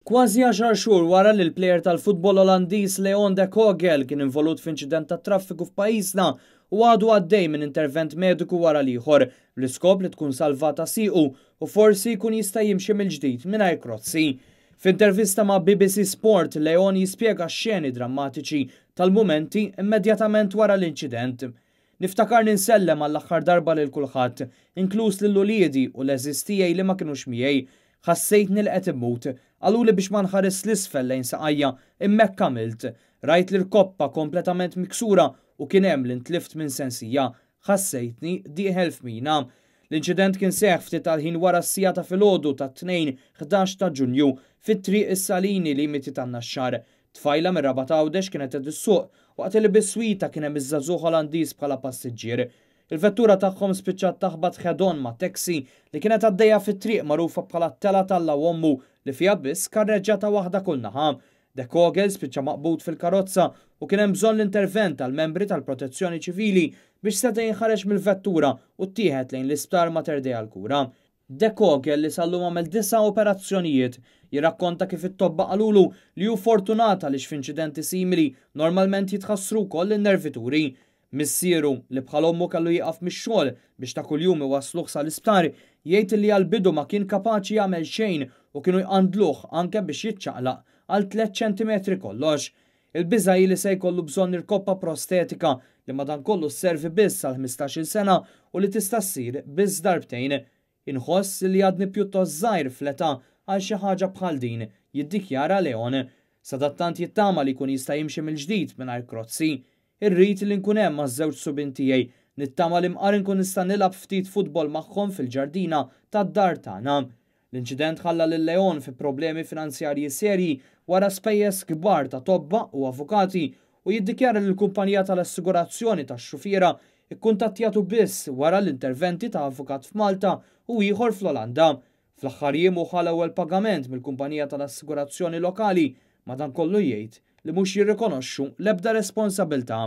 Kważi għaxar xhur wara li l-plejer tal-futbol Olandiż Leon de Kogel kien involut f'inċident tat-traffiku f'pajjiżna u għadu għaddej minn intervent mediku wara l-ieħor bl-iskop li tkun salvata siequ u forsi jkun jista' jimxi mill-ġdid mingħajr krozzi. F'intervista ma' BBC Sport, Leon jispjega x-xeni drammatiċi tal-mumenti immedjatament wara l-inċident. Niftakarni nsellem għall-aħħar darba lil kulħadd, inkluż lil uliedi u l-għeżież tiegħi li ma kinux miegħi. Ħassejtni li qed immut. Qaluli biex ma nħarisx 'l isfel lejn saqajja, imma hekk għamilt. Rajt l-irkoppa kompletament miksura u kien hemm li ntlift minn sensija. Ħassejtni dieħel f'mina. L-inċident kien seħħ ftit tal-ħin wara s-siegħa ta' filgħodu tat-Tnejn 11 ta' Ġunju, fi Triq is-Salini limiti tan-Naxxar. Tfajla mir-Rabat Għawdex kienet qed issuq waqt li biswitha kien hemm iż-żagħżugħ Olandiż bħala passiġġier. Il-vettura tagħhom spiċċat taħbat head-on ma' taxi li kienet għaddejja fit-triq magħrufa bħala t-Telgħa t'Alla u Ommu li fiha biss karreġġata waħda kull naħa. De Kogel spiċċa maqbud fil-karozza u kien hemm bżonn l-intervent tal-membri tal-Protezzjoni Ċivili biex seta' jinħareġ mill-vettura u ttieħed lejn l-Isptar Mater Dei għall-kura. De Kogel li sal-lum għamel disa' operazzjonijiet, jirrakkonta kif it-tobba qalulu li hu fortunat għaliex f'inċidenti simili normalment jitħassru wkoll in-nervituri. Missieru, li bħal ommu kellu jieqaf mix-xogħol biex ta' kuljum iwassluh sal-isptar, jgħid li għall-bidu ma kien kapaċi jagħmel xejn u kienu jqandluh anke biex jiċċaqlaq għal tlett ċentimetri kollox. Il-biża' hi li se jkollu bżonn irkoppa prostetika li madankollu sservi biss għal 15-il sena u li tista' ssir biss darbtejn. Inħoss li għadni pjuttost żgħir fl-età għal xi ħaġa bħal din, jiddikjara Leon. Sadattant jittama li jkun jista' jimxi mill-ġdid mingħajr krozzi. Irrid li nkun hemm maż-żewġ subien tiegħi. Nittama li mqar inkun nista' nilgħab ftit futbol magħhom fil-ġardina tad-dar tagħna. L-inċident ħalla lil Leon fi problemi finanzjarji serji wara spejjeż kbar ta' tobba u avukati u jiddikjara li l-kumpanija tal-assigurazzjoni tax-xufiera kkuntattjatu biss wara l-interventi ta' avukat f'Malta u ieħor fl-Olanda. Fl-aħħar jiem hu ħa l-ewwel pagament mill-kumpanija tal-assigurazzjoni lokali, madankollu jgħid li mhux jirrikonoxxu l-ebda responsabilità.